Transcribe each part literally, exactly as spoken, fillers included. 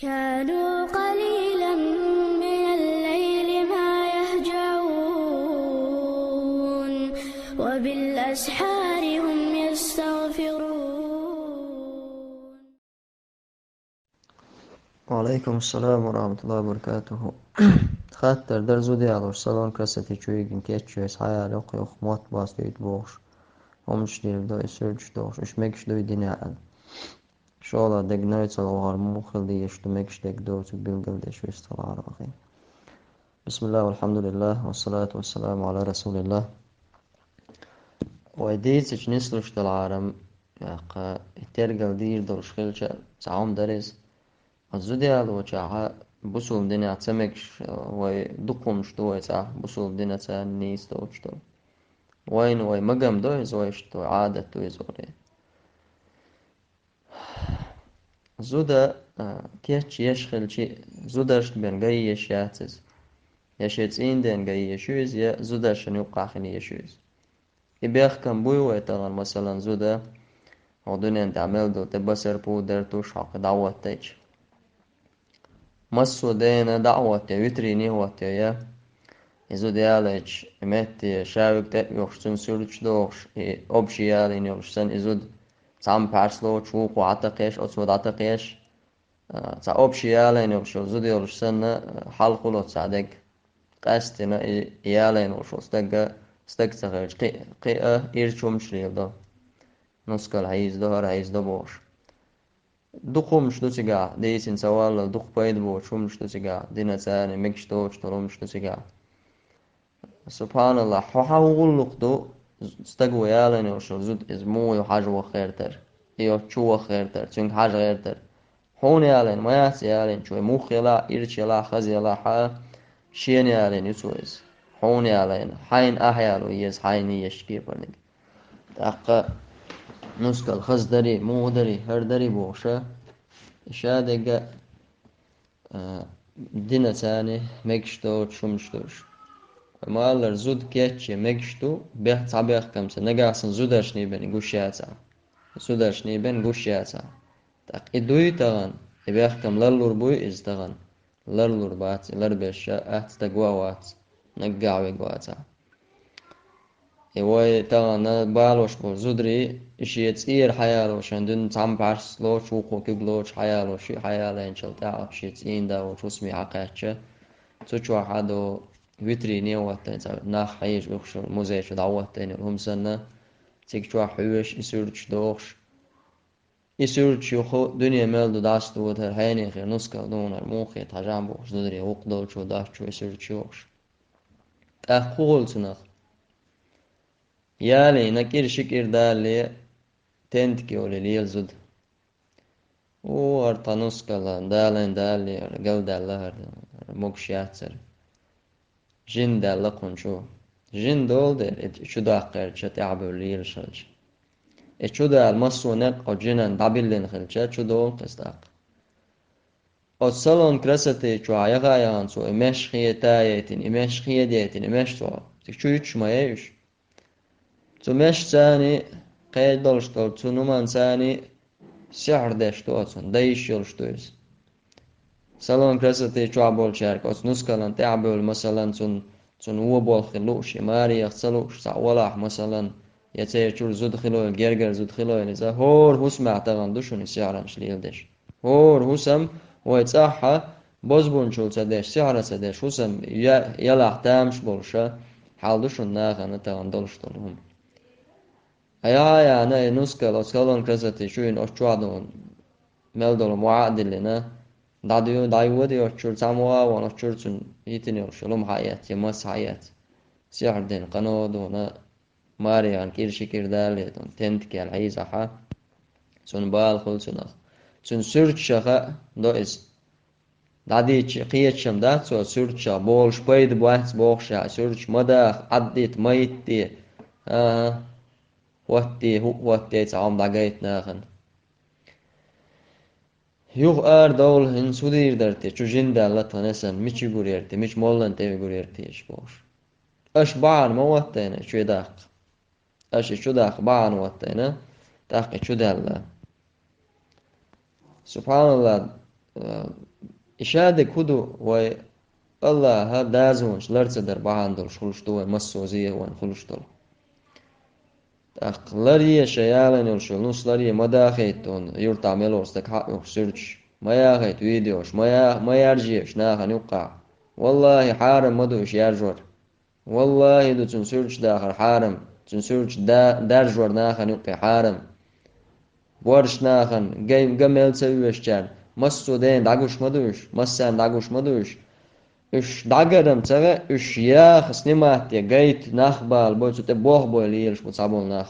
كانوا قليلا من الليل ما يهجعون، وبالأسحار هم يستغفرون. Ва алейкум ассалам ва рахматуллахи ва баракатуху. Хаттар дар зуда яхаш, салон красоты чуйгин кечвес хьаял йокх йокх мотт баст юйт бохуш. Хумаш дийр до и суьрташ дохуш, уьш мегаш дуй дина аьлла. Шола дегнойцал вахар муха хила дезаш ду, мегаш дег доцург билгалдеш вистхилара вахи. Бисмиллах, валхамдулиллах, вассалату вассаламу ала расулиллах. Вай дийцачу нислуш долу Ӏарам, яккха, и тергал дийр долуш хилча, цхьа хӀума дара иза. Оцу зуда ялочохь бусулба динехь ца мегаш, вай дукха хӀумаш ду вай цхьа бусулба дина царна нийса доцуш долу. Вайна вай магам до иза, вай иштта вай Ӏадат ду иза вале. Зуда, а, кечъеш хилчи, зударшна бен ган еш яц иза. Я шен цӀийнден ган еш ю иза, я зударшна юккъахь хила еш ю иза. И бехкам буй вай тахана, масалан, зуда, хьо дуьнен тӀехь мел долу тӀе басар пу дер туш хьо кхин дӀахӀоттайча. Массо а дена дӀа а хӀоттайо, витрине а хӀоттайо, я и зуда ялайча, метте шавиг тӀе а оьхуш, цуьнан суьрташ дохуш, и обший ялийна йолуш санна, и зуда цхьамма пхьарс лоцуш, вукхо дӀатакхеш, оцо дӀатакхеш, а, цхьа обший ялайна йолуш йолу зуда йолуш санна, а, хьалха хуьлу цхьа дерг. Къаьсттина и ялайна волуш волу стагга, стаг ца хилча, кхин, кхин а ирча хӀумаш леладо. Нускал хьийзадо, хӀара хьийзадо бохуш. Дукха хӀумаш ду цигахь, дийцина ца валлал, дукха пайда боцу хӀумаш ду цигахь, дина царна мегаш доцуш долу хӀумаш ду цигахь. Субханаллах, хьо хьан гӀуллакх ду, стаг ву ялайна йолуш йолу зуда, иза муха ю хьажа ваха гӀертар, и оцу чу ваха гӀертар, цуьнга хьажа гӀертар. Хьуна ялайна ма яц ялийначо, муха елахь, ирча елахь, хаза елахь а, шена ялийна ю цо иза. Хьуна ялайна, хьайна ахьа яло еза, хьайна езачу кепарниг. ТӀаккха нускал хаза дарий, муха дарий, хӀара дарий бохуша, и ша дегга, а, дина царна мегаш доцу хӀумаш долуш. Ма-аллара, зуда кечъе мегаш ду, бех-, цхьа бехкамца, нагахь санна зударшний бен гуш яцахь. Зударшний бен гуш яцахь. ТӀаккха и дуй тахана, и бехкам ларлур буй иза тахана? Ларлур бац, и ларбеш а атта стаг ван а вац, наггахь вега вацахь. И вай тахана балош болу зударий, и шен цӀера хьаяло, шайн дуьнен цхьамма пхьарс лоцуш, вукхо куьг лоцуш хьаяло, шиъ хьаялайначул тӀаьхьа шен цӀийнда волчу хӀусаме хьакхаьчча, цу чохь хьадо витрине а хӀоттайна, цхьа нах хьежа уьхуш йолу музей чу дӀахӀоттайна йолу хӀума санна, цига чохь хьоьжуш, и суьрташ дохуш, и суьрташ юха дуьне мел ду дӀасадода хӀара хьенехе нускал дуьйна, хӀара муха хета хьажахь бохуш, зударий гӀуллакх долчо, доцчо и суьрташ йохуш. ТӀаккха хӀун хуьлу цунах? Ялийна кӀира ши кӀира далале, тентик йолий лела зуда. О, хӀара тхан нускал далийна далале, хӀара галдаьлла хӀара, хӀара могуш яц хӀара. Жин даьлла кхунна чу. Жин долу дера, и чу даккхарча тӀаьхьабевлла лелаш хилча. И чу дала массо а некъ оцу жинан дӀабиллина хилча, чу долу-кх иза тӀаккха. Оцу салон красоты чохь яха а яхана цо, и меш хетаяйтина, и меш хедайтина, и меш цо. Цига чу юьтуш ма яй уьш. Цу мешца царна кхайдолуш долу, цу нуманца царна сихьр деш ду оцунна, дайш йолуш ду иза. Салон красоты чохь болчаьрга оцу нускалан тӀаьхьабевлла, масалан, цунна, цунна вон болх хила лууш, я марех ца лууш, цхьаъ валахь, масалан, я церан чуьра зуда хилойла, гергара зуда хилойла иза, хӀора хӀусамехь тахана ду шуна и сихьранаш леладеш. ХӀора хӀусам вай цӀахь а бозбунчалла ца деш, сихьар ца деш, хӀусам я-, ялахь тамаш болуша, хьал ду шуна нахана тахана долуш долу хӀума. Ай, ай, ана, и нускал оцу салон красоты чу йина оцу чохь дуьйна мел долу хӀума а диллина, дӀадуьйла, дӀайода оцу чуьра, цхьаммо а вон оцу чуьра цунна йитина йолуш йолу хӀума хьаэцна, я маса хьаэцна. Сихьр дина къано а дуьйна, маре яхана кӀира ши кӀира далале дуьйна, тентик яьлла хьийзахь а, цунна бала хуьлу цунах. Цуьнан суьрташа хаьа до иза. ДӀадийча кхеташ-м дац цо, суьрташа болуш пайда бац бохуш а, суьрташ ма даха, Ӏаддита, ма йитте. ХӀан-хӀа, хӀоттае, хӀуъа хӀоттае, цхьа хӀума дӀагайта нахана. Юха ара довла, хӀинца хӀун дийр дара те, чу жин даьлла тхан эсан, мича вигур яра те, мича моллан тӀе вигур яра те иш бохуш. Аша бахьана ма хӀоттайна чу даккха. Аша и чу даккха бахьана хӀоттайна, тӀаккха и чу даьлла. Субханалла, Э, и шадерг хӀун ду, вай Аллаха дазонаш лар ца дар бахьана долуш хуьлуш ду вай массо а зе вайн хуьлуш долу. ТӀаккха лар е шайн ялан йолуш йолу нус лар е ма дахийта тхуна, юьртахь мел волу стаг хьаъ юхуш суьрташ. Ма яхийта видеош, ма я-, ма яржъеш нахана юккъахь. Валлахи, хьарам ма ду уьш яржор. Валлахи ду цуьнан суьрташ дахар хьарам, цуьнан суьрташ да-, даржор нахана юккъе хьарам. Борш нахана, гай-, га мел ца оьшучарна, массо а дена дӀагуш ма ду уьш, массарна дӀагуш ма ду уьш. Уьш дӀагарам ца ве, уьш яха снимат е гайта нах бала бой, цу тӀе бох бой лелаш бу цхьаболу нах.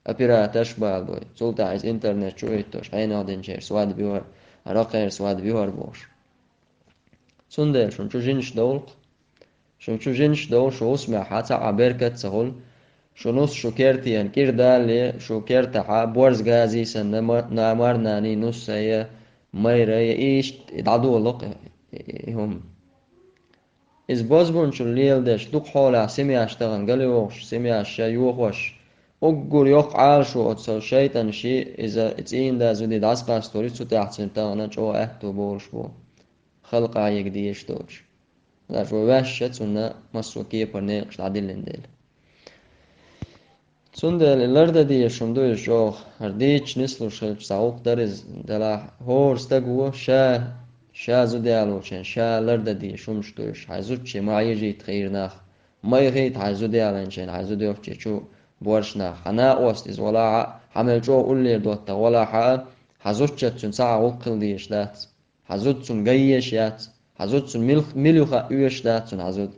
Операторш бала бой. Цул тӀаьхьа иза интернет чу а хӀиттош, хьенех динчеран свадьба юхар, ракхеран свадьба юхар бохуш. Цундела шуна чу жинаш довлу-кх. Шуна чу жинаш довлу, шу хӀусамехь цхьа а беркат а ца хуьлу. Шу нус шу кертера кӀира далале, шу кертахьа борз газий санна, ма-, на-, марнаний, нусай, майрай, иштта и дӀадолу-кх и, и, и хӀума. Иза бозбунчалла леладеш, дукха хьолахь семьяш тахана галйохуш, семьяш ша йохош, уггар йоккха Ӏалашо оцу шайтӀанаш, иза цӀийнан да зуди дӀасакъастор ю, цу тӀехь цуьнан тахана чӀогӀа аьтто болуш бу. Халкъа ега дезаш доцуш. Лаш вай ваьшша цунна массо а кепара некъаш дӀадиллина дела. Цундела и лардан дезаш хӀума ду иза чӀогӀа. ХӀара дийцича нислуш хилча, цхьа гӀуллакх дара иза, делахь хӀора стаг ву, ша, ша зуда ялочун, ша лардан дезаш хӀумаш ду иза. Хьайн зудче ма хьежийта хийра нах. Ма яхийта хьайн зуда яланчун, хьайн зуда йоцчу чу борш нах. Хьан накъост иза валахьа, хьан мел чӀогӀа уллера доттагӀа валахьа, хьан зудчуьнца цхьа а гӀуллакх хила дезаш дац. Хьан зуда цунна ган езаш яц. Хьан зуда цунна мил-, мила ю хаа оьшуш дац цунна хьан зуда.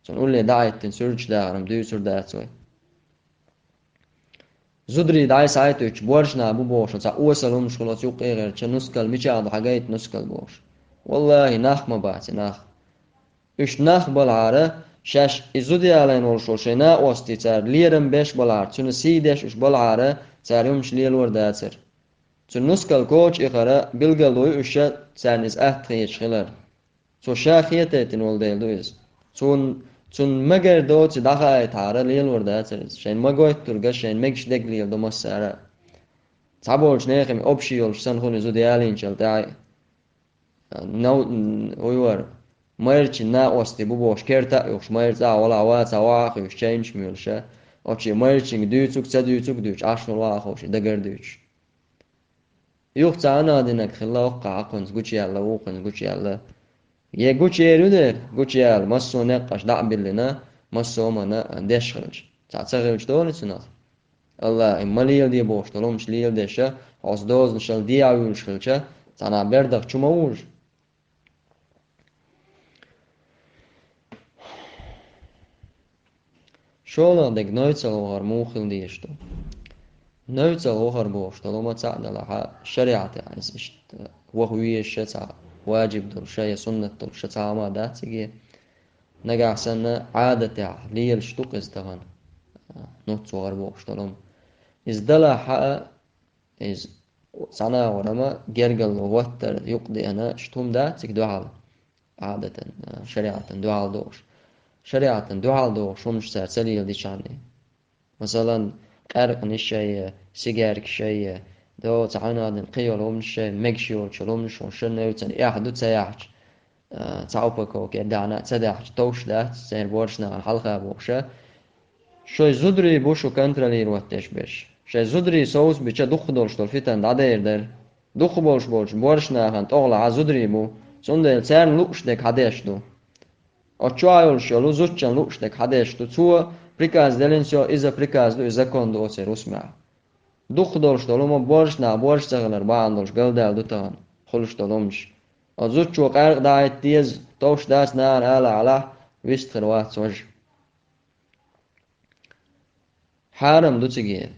Цунна улле дӀахӀиттина суьрташ дахаран дуьйцур дац вай. Зударий дӀай схьайтуьйтуш борш нах бу бохуш, цхьа осал хӀумаш хуьлу оцу юккъе гӀертача, нускал мичахь ду хьан гайта нускал бохуш. Валлахи, нах ма бац и нах. Уьш нах балахьара, шаьш и зуда ялийна волуш волу шайн накъостий цара лерам беш балахьара, цуьнан сий деш уьш балахьара, цара хӀумаш лелор дацара. Цуьнан нускал коча ихара билгало ю уьш, царна иза атта хеташ хилар. Цо ша хетийтина волу дела ду иза. Цунна, цунна магар доций дӀахаийтахьара, лелор дацара иза. Шайна магойтург а, шайна мегаш дерг леладо массара а. Цхьаболчу нехан общий йолуш санна хуьлу и зуда ялийначул тӀаьхьа. Нав-, м, уй вара, майрачун накъостий бу бохуш, керта а юхуш, майра цӀахь валахь вацахь, охьа а хуьйшуш, чайнаш а муьйлуш, а. Оцу шен майрачуьнга дуьйцург а, ца дуьйцург а дуьйцуш, Ӏаш волу ваха ховший, дагар а дуьйцуш. Юха цхьа анадинарг хилла, оккхахь кхуьнца гучуяьлла, вукхуьнца гучуяьлла. Е гучуер ю дера, гучуяьлла, массо а некъаш дӀа а биллина, массо а хӀуманна деш хилча. Цхьа ца хилча долу цунах? Аллахьа ма леладе бохуш долу хӀуманаш леладеша, хьо оцу дозанашал дехьа вуьйлуш хилча, цхьанхьа бердах чу ма вужу. ШолгӀа дерг, новцал вахар муха хила дезаш ду? Новцал вахар бохуш долу ма цхьаъ далахьа, шариӀатехь иза иштта ваха везаш а цхьа ваджиб долуш а, я суннат долуш а цхьа хӀума дац циге. Нагахь санна Ӏадатехь лелаш ду-кх иза тахана, нуц вахар бохуш долу ма. Иза далахьа а, иза цхьана а вара ма гергарло хӀоттар юкъа деана, иштта хӀума дац цига дуьхьал, Ӏадатан, а, шариӀатан дуьхьал дохуш. ШариӀатан дуьхьал дохуш хӀуманаш цара ца леладичхьана. Масалан, къаьркъанаш а, сигаьркаш а, до цхьа хьуьнадина кхин йолу хӀуманаш а, мегаш йоцу хӀуманаш, хӀун шина невцана эхь ду ца яхьча, а, цхьа упаковка даьхьна а ца даьхьча, товш дац, церан боршнахана хьалха бохуш а. Шайн зударий бу шу контролировать деш берш. Шайн зударий совцабича дукха долуш долу фитан дӀадер дара. Дукха болуш болчу боршнахана тӀехула хьан зударий бу, цундела царна лууш дерг хьан деш ду. Оцу чохь йолуш йолу зудчун лууш дерг хьан деш ду. Цо приказ деллина, всё, иза приказ ду, иза закон ду оцеран хӀусамехь. Дукха долуш долу ма боршнах борш ца хилар бахьана долуш галдаьлла ду тахана, хуьлуш долу хӀуманаш. Оцу зудчо къаьркъа дахьийта деза, товш дац нахана ала хьалахь, вистхир вац важа. Хьарам ду циге.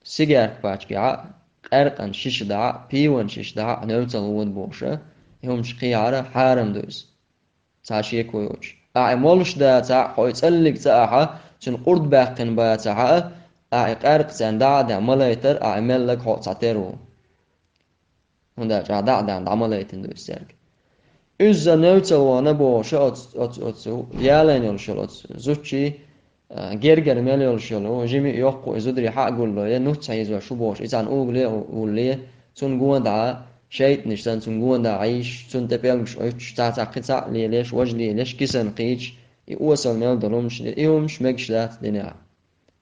Сигарка пачкахь а, къаьркъан шиша дахь а, пиван шиша дахь а, невцал вода бохуш а, и хӀумаш кхехьара хьарам ду иза. Цхьа шеко йоцуш. Ахьа молуш дацахь а, хьо и цӀаллиг ца ахьа, цуьнан къурд баьккхина бацахь а, ахьа и къаьркъа царна дӀа а даьхьа, ма лайтар, ахьа и меллаг хьо цхьа тера ву. ХӀунда аьлча ахьа дӀа а даьхьна, дӀа ма лайтина ду иза цаьрга. Иза невцал вахана бохуш а оцу, оцу, оцу ялийна йолуш йолу оцу зудчий, а, гергара мел йолуш йолу жима а, йоккха а и зударий хьа а гулло, я нуц хьийзош ву бохуш, и цхьана угуле а вулле, цунна гон дӀа, шайтӀанаш санна цунна гонаха Ӏийш, цунна тӀе пӀелгаш Ӏуьттуш, цхьацца кхин цхьаъ лелаеш, важа лелаеш, кисан кхийча, и осал мел долу хӀуманаш, и хӀуманаш мегаш дац динехь.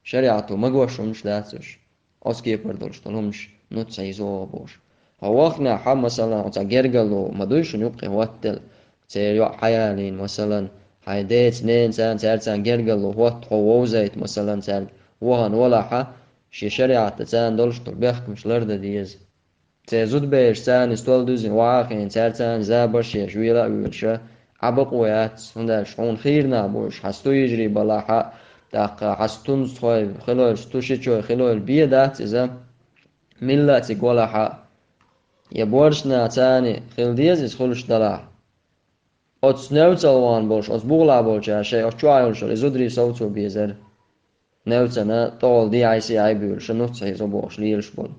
ШариӀато магош хӀуманаш дац уьш. Оцу кепара долуш долу хӀуманаш нуц хьийзо оха бохуш. Хьо вахнехь, масалан, хьо цхьа гергарло ма дуй шуна юккъе хӀоттаделла, церан йоӀ хьаялийна, масалан, хьайн деца, ненаца, царна, царна гергарло хӀотта хьо вовзайта, масалан, цаьрга вахана валахьа, шен шариӀатта царна долуш долу бехкамаш лардан деза. Церан зудабераш царна и стол дуьззина вахийна, цаьрца забарш еш, вела а воьлуша, Ӏа бакъо яц, хӀунда аьлча хьуна хийра нах бу уьш, хьан сту йижарий балахьа, тӀаккха хьан сту нуцхой хилойла, сту шичой хилойла бен дац иза, милла а цига валахьа, я боьрша нах царна хила деза иза хуьлуш далахь. Оцу невцалла вахана болуш, оцу бугӀалахь болчара шайн оцу чохь йолуш йолу и зударий совцо безара. Невцана тӀехула дехьа-сехьа буьйлуш, нуц хьийзо бохуш лелаш болу.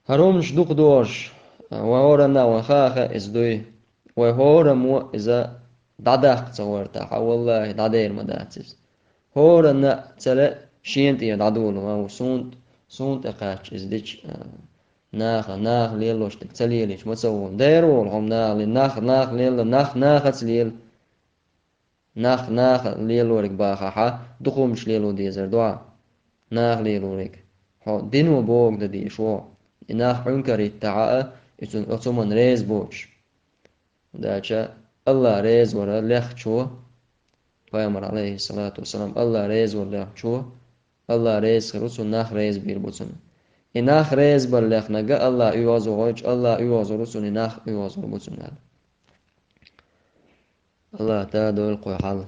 ХӀара хӀуманаш дукха догӀуш, вайн хӀоранна а вайн хаа-хаа иза дуй. Вай хӀораммо иза дӀадаккха ца гӀортахь, валлахӀи, дӀадер ма дац иза. ХӀоранна а ца ле, шена тӀера дӀадолу ма ву, суна, суна тӀе кхаьчча иза дича, а, наха, наха лелош дерг ца лелийча ма ца волу. Дера волу хьо наха ле-, нах, нах лелла, нах, нахаца лела. Нах наха лелориг бахахьа, дукха хӀуманаш лело дезар ду хьан. Наха лелориг. Хьо дино бохург дан дезаш ву. И нах Ӏуьнкар хӀиттахьа а, и цунна оцу хӀуманна реза боцуш. ХӀунда аьлча АллахӀ реза вара лехчо, пайхамар, Ӏалайхиссалату вассалам, АллахӀ реза вара лехчо, АллахӀ реза хир ву цунна, нах реза бийр бу цунна. И нах реза бар лехнарг АллахӀ оьгӀазвахийтича, АллахӀ оьгӀазвар ву цунна, и нах оьгӀазвар бу цунна аьлла. АллахӀа тӀадойла кху хьал.